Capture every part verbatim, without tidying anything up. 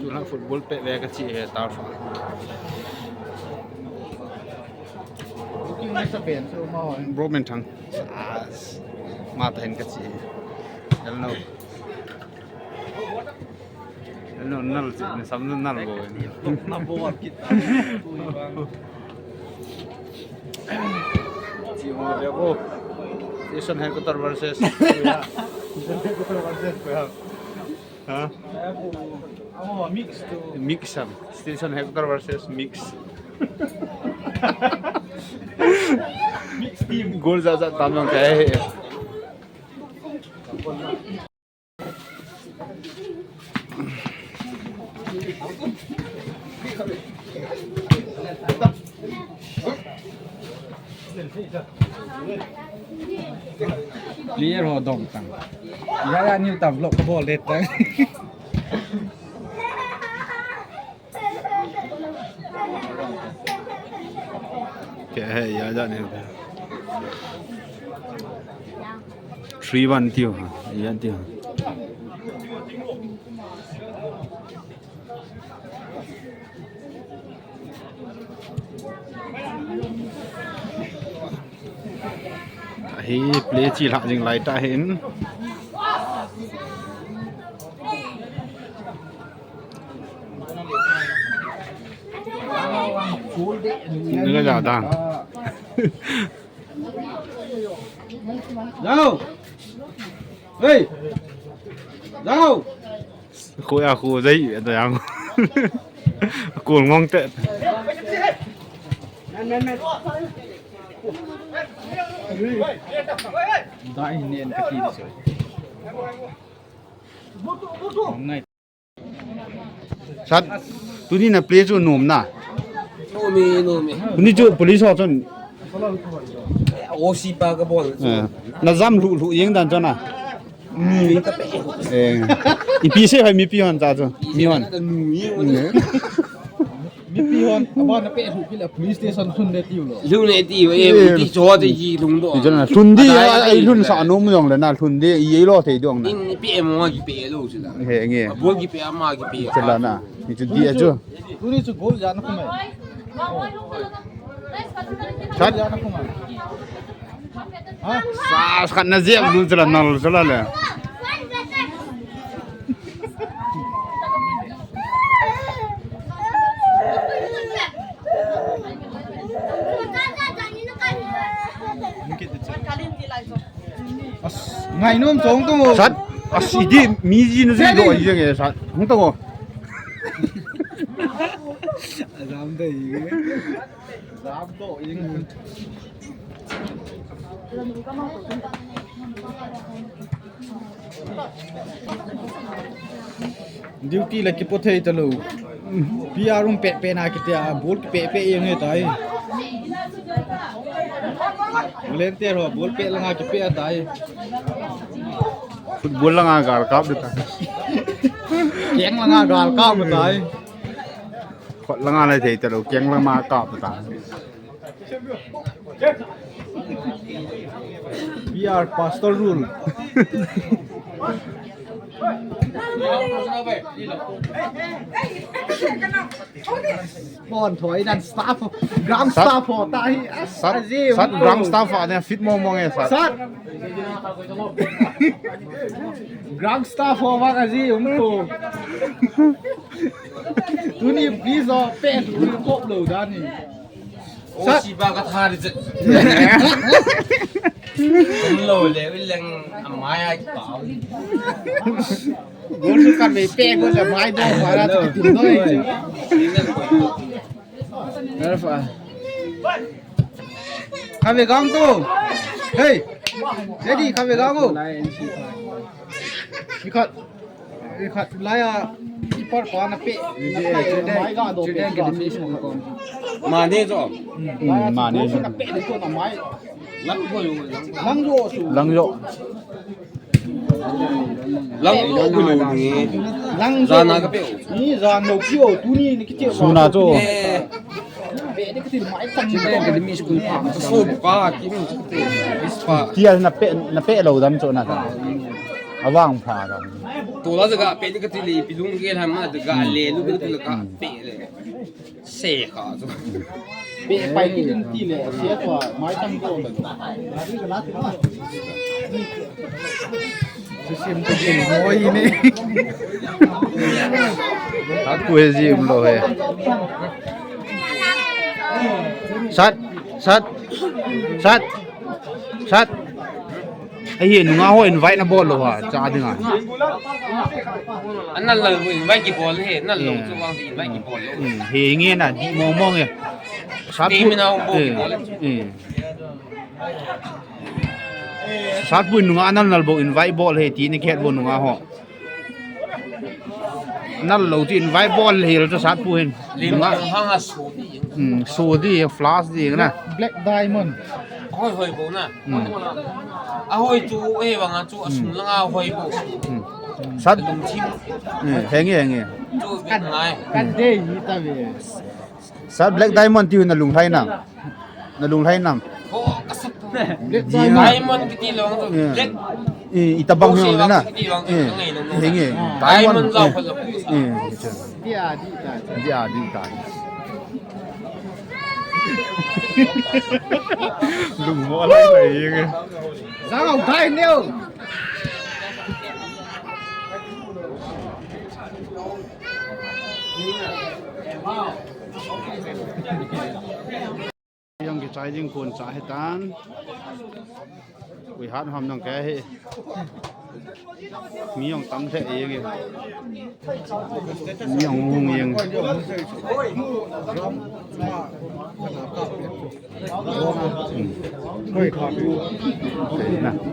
Tulang football pet ve ka chi he ta fa. Bro Menthang. As. Ma ta hin ka chi. Hello. Hello, nal chi. Ni sam nal bo. Na bo kit. Station headquarter versus. Station headquarter versus. Ha? Oh, mix tu. Mix ham. Station headquarter versus mix. Mix team. Goal jat jat tam jong kai. Player ho dong tang. Ya ya, new ta vlog ka bol det tang. Kya hai ya ya, new ta. Three one tiu ha. Ya tiu. Hi play chi lha jing lai ta hin. Nila ja da. Jao. Hey. Jao. Khu ya khu jai da yang. Khu ngong te. Dai nen ka ti so. Ngai. Sat, tuni na play chu nom na. Nom e, nom e. Tuni chu police ho chun. O C pa ka bol chu. Eh, na jam lhu lhu jeng dan chu na. Nui ka pe. Eh. Ipi sei hoi mipi hon cha chu. Mi hon. Nui. Mipi hon, aba na pe lhu kila police station lhun de tiu lo. Lhun de tiu, eh, ti cho te ji lhung do. Ti cho na, lhun di, ai, ai, lhun sa nom jong le na, lhun di, i lo thei dong na. Nin pe mo ki pe lo chu la. He nge. Abo ki pe ama ki pe. Chu la na. Ni chu di a chu. Tuni chu goal ja na khum e. Khat. Ja na khum e. Ha? Sa khat na jep lu chu la, nal chu la le. As, ngai nom chong to. Sat, as, idi, mi ji na ji do ji nge sat. Hung to. Jam to i. Jam to i. Duty la kipo thei talou. P R um pe pe na kitia, ball pe pe yang e tai. Volunteer ho ball pe langa kipe tai. Football langa gal kap de ta. Keng langa gal kap tai. Khot langa le thei talou, keng langa kap ta. We are pastor rule. Bon thoi dan staff, ground staff ho ta hi. Sat, sat ground staff a ne fit mong mong e sat. Sat. Ground staff ho ma ka ji um ko. Tuni please o pe tu ko lo dan ni. O si ba ka tha ri chet. Kan lo le, u leng a mai a ki pau. Gol su kan ve pe gol le mai do para tu tin do. Nerfa. Kave gang tu. Hey. Ready, kave gang tu. Ikat. Khat lai a, keeper pa na pe. Chuten, chuten ke definition ko. Mane jo. Hmm, mane jo. Na pe ni ko na mai. Lang ko yo, lang. Lang jo su. Lang jo. Lang ko ko lo ni. Lang jo. Jana ka pe. Ni jana ki o, tuni ni kiti. Suna jo. Eh. Tia na pe, na pe lo dam chu na ta. Avang pha da. Tola jaga pe ni kati le, pilung ke ham na jaga le, lu ke jaga pe le. Se kha jo. Pe pai ki din ti le, se kha, mai tam ko. Sim ko ji mo i ni. Aku he ji um lo he. Sat, sat, sat, sat. Ahi, nunga ho invite na bol lou ha, cha dinga. Anal lou invite ki bol he, nal lou chu wang invite ki bol lou. Hmm, he nge na di mong mong e. Sat pu. Ti mi na bol ki bol. Hmm. Sat pu nunga anal nal bou invite bol he ti ni khet bou nunga ho. Nal lou ti invite bol he lo chu sat pu hin. Lim nunga hang a su di. Hmm, su di, flash di na. Black Diamond. Hoi hoi bou na. Hmm. A hoi chu e wang a chu a sung langa hoi bou. Hmm. Sat. Lung thim. Hmm, henge henge. Chu bit ngai. Kan de yi ta ve. Sat Black Diamond ti na lung hai na. Na lung hai nam. Black Diamond kiti long to. Yeah. Black. Eh, itabang ho na. Kiti long to. Eh, ngai long. Henge. Diamond. Diamond jao eh. Pha lo. Eh, acha. Dia di ta. Dia di ta. Lung mo lai lai henge. Jao dai neo. Jong kichai ding kon cha he tan. Ui hat ham nang ke he. Mi jong tam the e nge. Mi jong hung jeng. Hmm. Te na.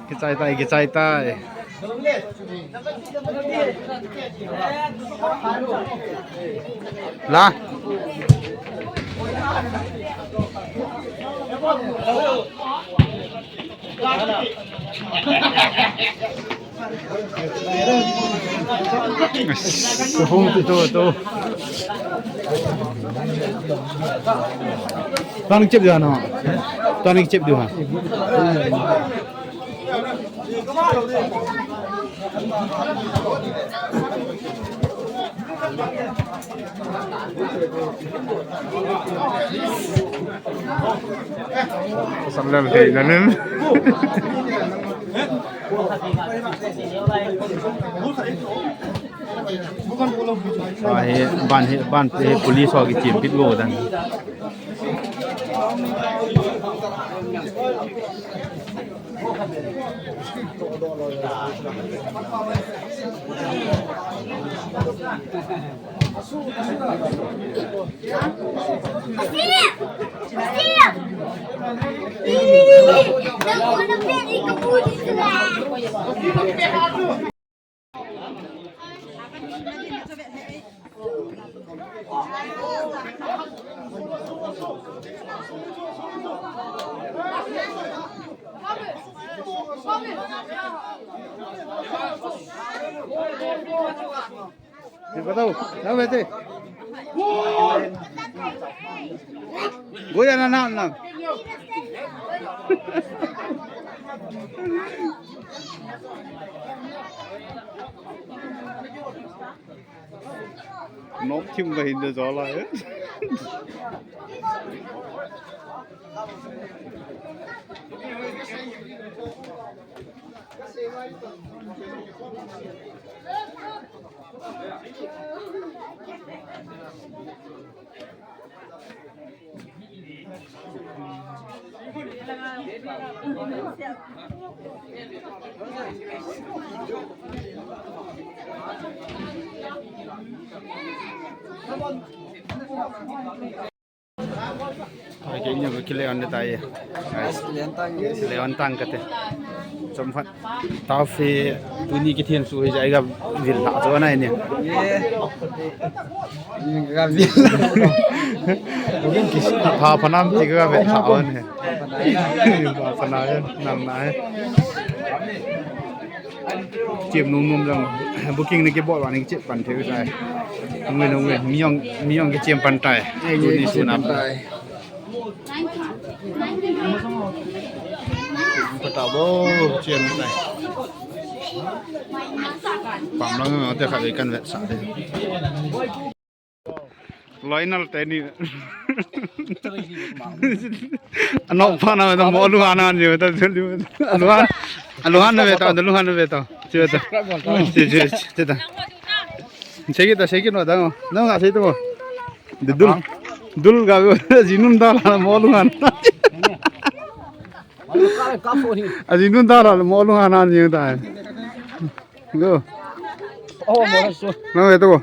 Kichai tai, kichai tai. La. Kahung tu tu tu. Tang chep dia na. Tang chep dia. Samlem thei nanin. Ahi, ban hi, ban hi police ho kichem pit go dan. Ni patau, na bete. Goya na na na. Nok thim ba hin de jola e. Ai, kei ni ko kile on de tai. Guys, kile on tang, guys. Kile on tang kate. Chom phat. Tau fe tuni kithian su hi jai ga vil la jo nai ni. Ye. Ga vil. Pha pha nam ti ga ve tha on he. Pha pha na nam na he. Chem nom nom jong. Booking ni kibol wa ni chem pan thei tai. Ngai ngai mi jong mi jong kichem pan tai. Tuni su nam. Patau bo, chem tai. Pam lang ma te kha kan vetsah de. Loinal te ni. Anok pha na ta mo lu hana ni ta lu. Alu han, alu han na ve ta, alu han na ve ta. Che ta. Che che che ta. Che kita, che kita da. Na nga che to. Dul. Dul ga ve, jinun da la mo lu han. Ajinun da la mo lu han ni ta. Go. Oh, mo so. Na ve to.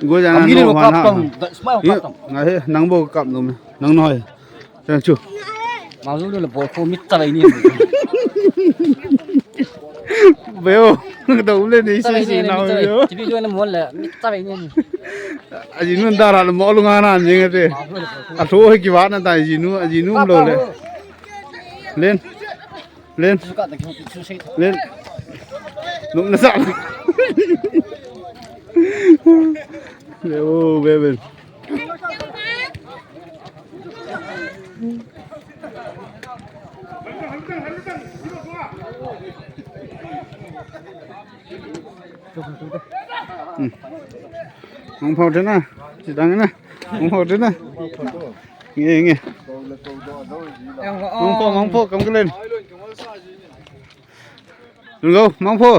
Go ja na. Amiri no mo kap han. Tang, smile kap tang. Nga he, nang bo kap no me. Nang noi. Tang chu. Mau lu le bol ko mit ta lai ni. Beo, nang da u le ni si si na beo. Ti bi jo na mo le mit ta lai ni. Ajinun da la mo lu nga na ni ngate. A tho he ki wa na ta jinu, ajinu lo le. Len. Len. Len. Num na sa. Le o beben. Hmm. Mong phau te na. Chi dang na. Mong phau te na. Nge, nge. Mong phau, mong phau, kam kelen. Dun go, mong phau.